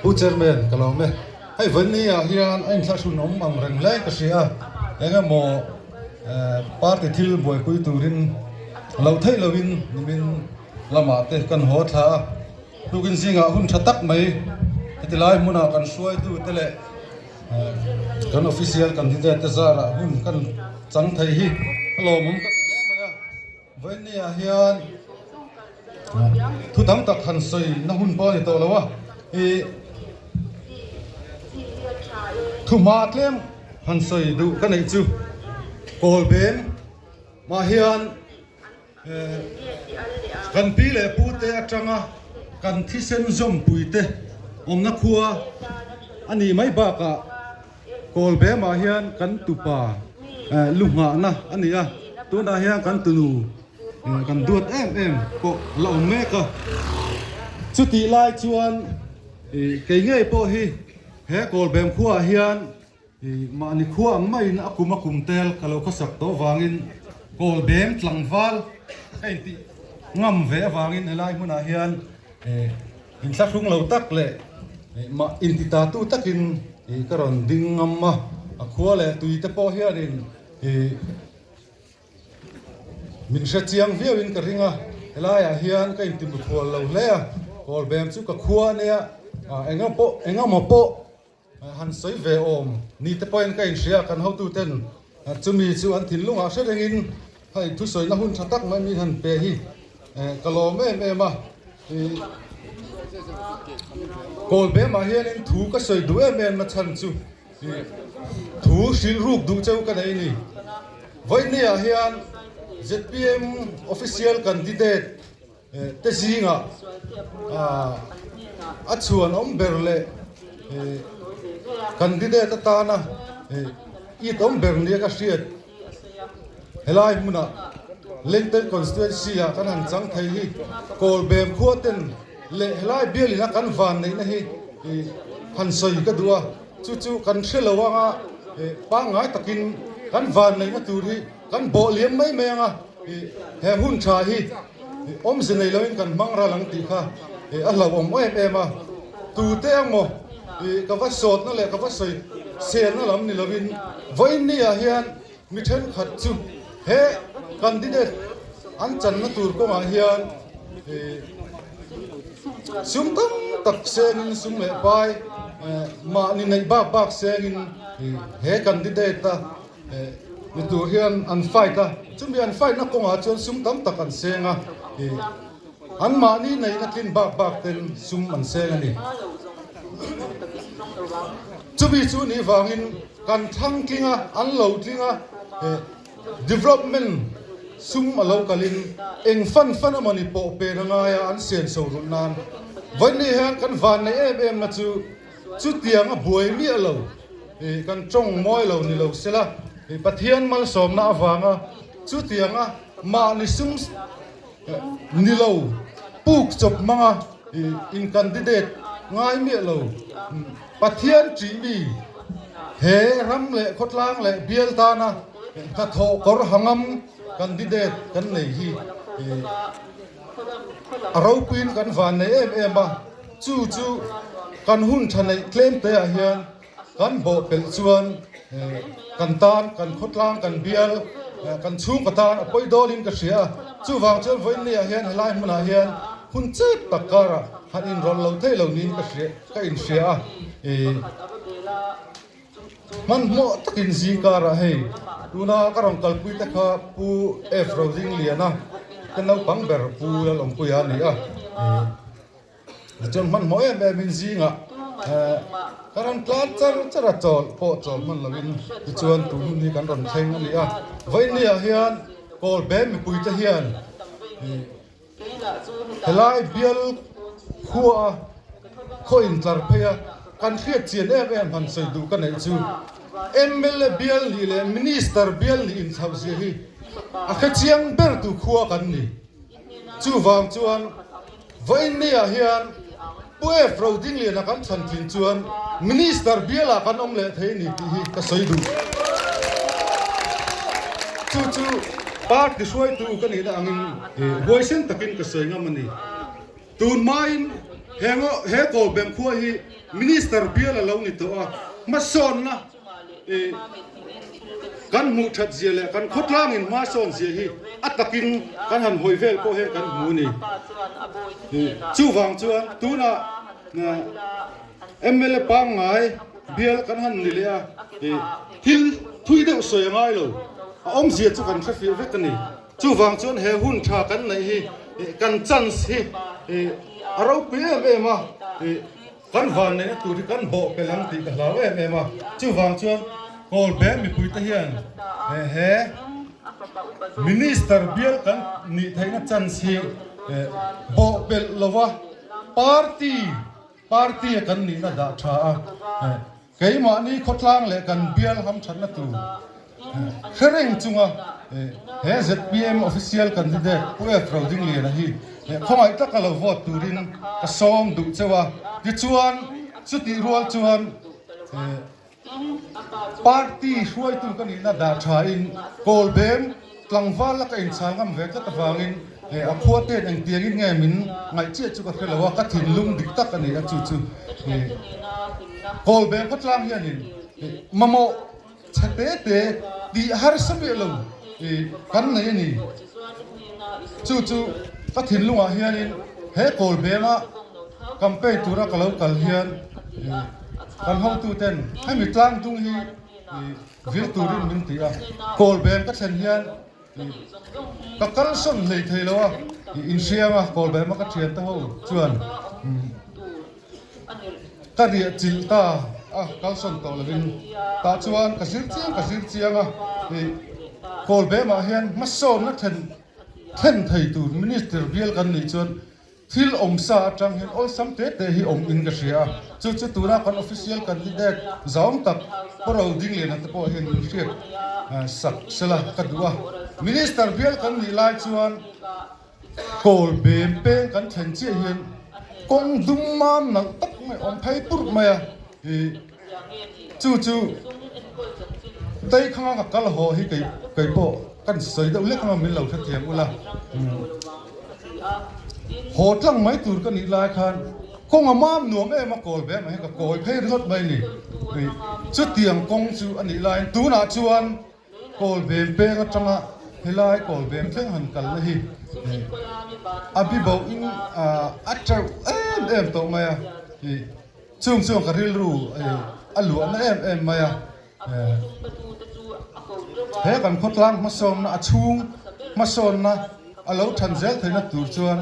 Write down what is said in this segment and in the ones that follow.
Pu Chairman ka lawm e. Hei Vani ah hian a inthlahrun awm ang reng hle ka hria a, eng emaw party thil buaipui turin lo theih loin nimin lamah te kan haw thla a, tukin zingah hun tha tak mai heti lai hmunah kan hruaitu te leh kan official candidate te zarah hun kan chang thei hi a lawmawm ka ti hle mai a. Vawinia hian thu tam tak han sawi na hun pawh a ni tawh lo a, ih thu hma tlem han sawi duh ka neih chu kawl beng mah hian kan pi leh pu te atanga kan thisen zawmpui te awmna khua a nih mai bakah Kawlbemah hian kan tupa lu nghahna a ni a, tunah hian kan tunu kan duat em em pawh a la awm mek a. Chutih lai chuan kei ngei pawh hi he Kawlbem khuaah hian mahni khua ang maiin a kum a kum tel ka lo khawsak tawh vangin Kawlbem tlangval ka intih ngam ve avangin helai hmunah hian Inthlahrung lo tak leh mah intitatu takin ka rawn ding ngam a, a khua leh tui te pawh hianin min hre chiang viauin ka ring a, helaiah hian ka intimuthual lo hle a, Kawlbem chu ka khua ania, engemaw pawh Han sawi ve awm ni te pawhin ka inhria, kan hotuten chumi chu an thinlungah hre rengin hei thusawina hun tha tak mai min han pe hi ka lawm em em a. Kawlbemah hianin thu ka sawi duh em em na chhan chu thu hrilh ruk duh cheu ka nei a ni. Vawinia hian zpm official candidate te zingah a chhuan awm ber leh candidate atana it awm ber nia ka hriat helai hmunah Lengtei constituency ah kan han chang thei hi Kawlbem khua ten leh helai bialin a kan van neihna hi han sawi ka duh a, chu chu kan hre lo anga pangngai takin kan van neihna tur hi kan bawh liam mai mai anga. He hun tha hi awmze nei loin kan hmang ral ang tih kha a hlauhawm em em a. Tute emaw ka va sawtna leh ka va sawi selna lam ni loin vawiinniah hian mi thenkhat chu he candidate an channa tur kawngah hian sum tam tak sengin sum leh pai mahni neih bak bak sengin he candidate a Ni tur hian an fight a, chumi an fight na kawngah chuan sum tam tak an seng a, an mahni neihna tlin bak bak ten sum an seng a ni. Chumi chu nih vangin kan thlang tling a, an lo tling a, development sum a lo kalin eng fan fan emawni pawh pen a ngai a an senso rulh nan. Vawiin hian kan vanneih em em na chu Chutiang a buai miah lo, kan tawng mawi lo ni lo sela, Pathian malsawmna avanga chutianga mahni sum ni lo puk chawp hmanga in candidate ngai miah lo, Pathian ṭih mi he ram leh khawtlang leh bial tana hnathawh kawr hangam candidate kan nei hi A ropuiin kan van nei em em a, chu chu kan hun tha neih tlem te ah hian kan bawh pelh chuan kan tan, kan khawtlang, kan bial, kan chhungkaw tan a pawi dawlin ka hria a. Chuvang chuan vawiinni ah hian helai hmunah hian hun chep tak karah han inrawlh lo thei lo niin ka hria, ka inhria a. Hmanhmawh takin zingkarah hei tuna ka rawn kalpui te kha Pu F Rodingliana te naupang ber Pu Lalawmpuia a ni a, tichuan hmanhmawh em em in zingah ka rawn tlan char char a chawl pawh chawl hman lovin tichuan tun hun hi kan rawn thleng a ni a, vawiinniah hian Kawlbem mipuite hian Helai bial khua a khaw intlar phei a, kan hriat chian em em han sawi duh ka neih chu mla bial nih leh Minister bial nih inthlauh zia hi a hre chiang ber tu khua kan ni. Chuvang chuan Vawiinniah hian Pu F. Rodingliana kan thlan tlin chuan Minister bialah kan awm leh thei a ni tih hi ka sawi duh. Chu chu party hruaitu ka nihna angin huaisen takin ka sawi ngam a ni. Tun hmain. He ngaw he Kawlbem khua hi Minister bial a lo ni tawh a, hmasawnna ih kan hmuh that zia leh kan khawtlangin hmasawn zia hi a takin kan han hawi vel pawh hian kan hmu a ni. Ih chuvang chuan tunah mla pangngai bial kan han ni leh a, ih thil thui deuh sawi a ngai lo, a awmzia chu kan hrefiah vek a ni. Chuvang chuan he hun tha kan neih hi kan chance hi a ropui em em a, kan van neihna tur hi kan bawh pelh ang tih ka hlau em em a. Chuvang chuan Kawlbe mipuite hian he Minister bial kan nih theihna chance hi bawh pelh lova party party a kan nihna dah tha a. Keimahni khawtlang leh kan bial hamthatna tur hre reng chunga he zpm official candidate Pu F. Rodingliana hi khawngaih taka lo vote turin ka sawm duh cheu a. Tichuan, chutih rual chuan party hruaitu ka nihna dah thain Kawlbem Tlangval laka inchhal ngam ve tlat avangin a khua ten engtiangin nge min ngaih chiah chu ka hre lo a, ka thinlung dik tak a ni a, chu chu Kawlbem khawtlang hianin mamawh chhe te te tih harsa miah lo kan nei a ni. Chu chu ka thinlungah hianin he Kawlbema campaign tura ka lo kal hian kan hotuten hemi tlangdung hi Vil turin min ti a, Kawlbem ka thlen hian ka kalsawn hlei thei lo a, inhriang a, Kawlbem a ka thian te ho chuan ka riah chilh ta a, kalsawn tawh lovin tah chuan ka zir chiang ka zir chiang a, Kawlbem ah hian hmasawnna thlen thlen thei tur Minister bial kan nih chuan Thil awm sa atang hian awlsam te te hi awm in ka hria a, chu chu tuna kan official candidate zaum tak Pu Rodingliana te pawh hian min hriat sak sela ka duh a. Minister bial kan nih lai chuan kawl bem peng kan thlen chiah hian kawng dum mam nalh tak mai awm phei purh mai a, chu chu Teikhanga ka kal haw hi kei pawh kan sawi deuh hlek anga min lo hrethiam ula. Haw tlang mai tur ka nih lai khan kawng a mam nuam em a kawl ve mai ka kawi phei ringawt mai ni. Chutiang kawng chu a nih laiin tunah chuan kawl vem peng atanga helai kawl vem thleng han kalna hi a bibo in a teuh em em tawh mai a. Chung chuan ka rilru a luahna em em mai a. He kan khawtlang hmasawnna a chhung hmasawnna a lo than zel theihna tur chuan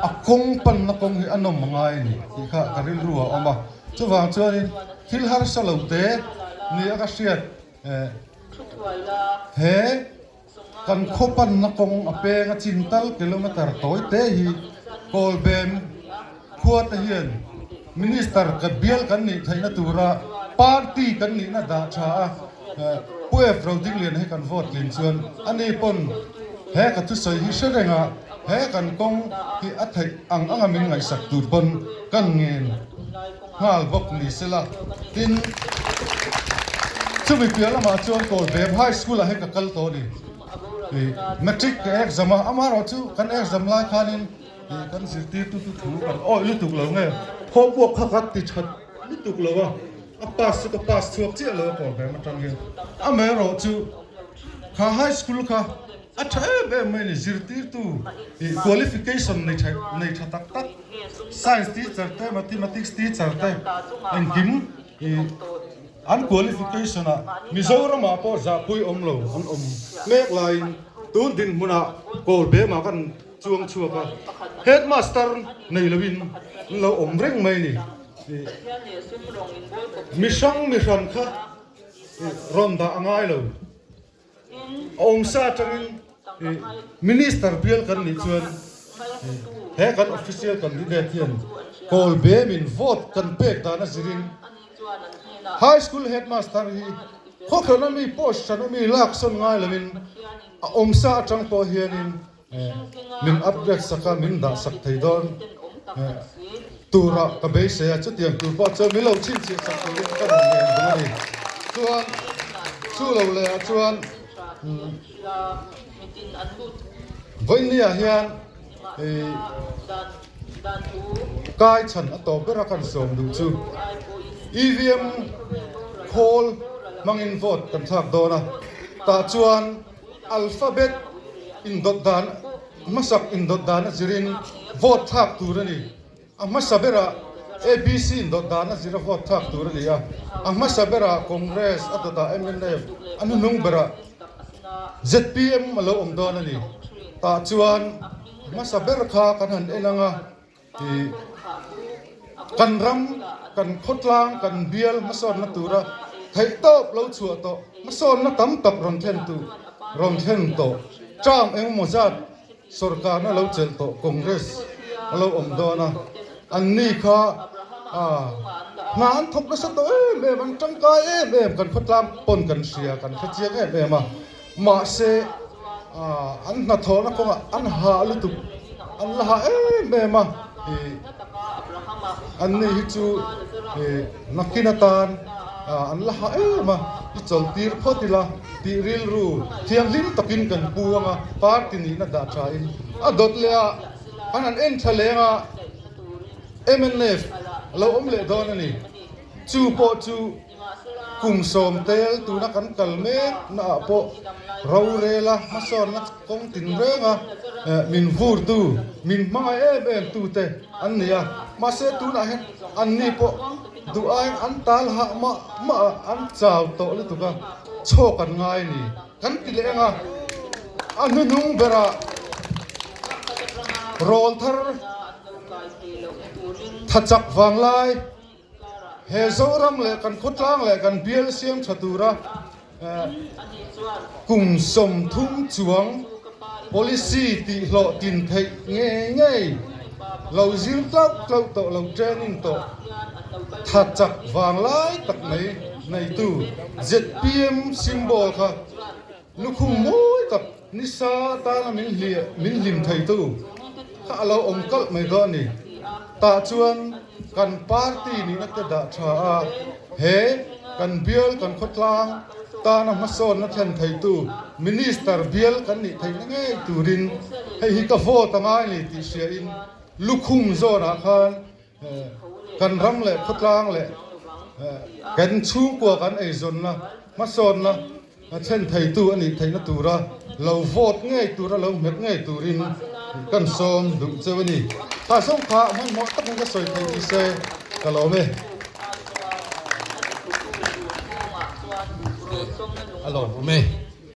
a kawng panna kawng hi a nawm a ngai a ni tih kha ka rilru a awm a. Chuvang chuanin thil harsa lo te ni a ka hriat he kan khaw panna kawng a peng a chin tal kilometer tawi te hi Kawlbem khua te hian Minister ka bial kan nih theihna tura party kan nihna dah tha a, Pu F. Rodingliana hi kan vote tlin chuan ani pawn he ka thusawi hi hre reng a, he kan kawng hi a theih ang anga min ngaihsak tur pawn kan ngen nghal bawk ni sela. Tin, chumi piah lamah chuan Kawlbem High School ah hian ka kal tawh a ni. Matric ka exam a, amaherawhchu kan exam lai khanin Ih kan zirtirtu chu thu kan awih lutuk lo nge homework kha ka ti that lutuk lo a, a pass chu ka pass chhuak chiah lo a kawl ve atang hian. Amaherawh chu kha high school kha a tha em em mai a ni, zirtirtu ih qualification nei tha nei tha tak tak science teacher te mathematics teacher te engkim ih an qualification ah Mizoram ah pawh zahpui awm lo an awm mek laiin tun dinhmunah kawl bem ah kan Chuang chhuak a, headmaster nei loin an lo awm reng mai a ni. Mi hrang mi hran kha rawn dah a ngai lo. A awmsa atangin minister bial kan nih chuan he kan official candidate hian kawl bemin vote kan pek dan a zirin high school headmaster hi khawkhelhna mi post hrana mi laksawn ngai loin a awmsa atang pawh hianin Min upgrade sak a, min dah sak thei dawn turah ka beisei a, chutiang tur pawh chuan min lo chhinchhiah sak turin ka rawn ngen duh a ni. Chuan chu lo leh ah chuan vawinia hian ih. Kai chhan a tawp bera kan sawm duh chu EVM khawl hmangin vote kan thlak dawn a, tah chuan alphabet indawt dan hmasak indawt dan a zirin vote thlak tur a ni. A hmasa berah ABC indawt dan a zira vote thlak tur a ni a, a hmasa berah Congress, a dawtah mnf, a hnuhnung berah zpm a lo awm dawn a ni. Tah chuan hmasa ber kha kan han en ang a, ih kan ram, kan khawtlang, kan bial hmasawnna tura theihtawp lo chhuah tawh, hmasawnna tam tak rawn thlen tu, rawn thlen tawh, term engemaw zat Sorkarna lo chelh tawh Congress a lo awm dawn a, anni kha hna an thawk nasa tawh em em, an tangkai em em, kan khawtlang pawn kan hria, kan hre chiang em em a, mahse an hnathawhna kawngah an hah lutuk, an la hah em em a, ih anni hi chu ih nakin atan an la hah em a, i chawlhtir phawt ila. Tih rilru thianghlim takin kan pu ang a, party nihna dah thain a dawt leh a, an han en tha leng a, mnf a lo awm leh dawn a ni. Chu pawh chu kum sawm tel tuna kan kal mek naah pawh rorela hmasawnna kawng tin renga min vurtu, min hmangaih em em tute an ni a, mahse tunah hian anni pawh Duh aiin an tal hah mah mah a, an chau tawh lutuk a, chhawk an ngai a ni. Kan ti leh ang a, a hnuhnung berah rawl thar tha chak vang lai he Zoram leh kan khawtlang leh kan bial siam tha tura kum 30 chuang policy tih hlawhtlin theih ngei ngei lo zir tlauh tlauh tawh lo training tawh tha chak vang lai tak mai neitu zpm symbol kha lukhum mawi tak nisa atana min hliah min hlim theitu kha a lo awm kalh mai dawn a ni. Tah chuan kan party nihna te dah tha a, he kan bial kan khawtlang tana hmasawnna thlen theitu Minister bial kan nih theihna ngei turin hei hi ka vote a ngai ni tih hriain lukhum zawnah khan kan ram leh khawtlang leh kan chhungkua kan eizawnna hmasawnna A thlen theitu a nih theihna tura lo vote ngei tura lo hmet ngei turin kan sawm duh cheu a ni. Kha zawng kha hmanhmawh takin ka sawi thei ni se ka lawm e. A lawm awm e.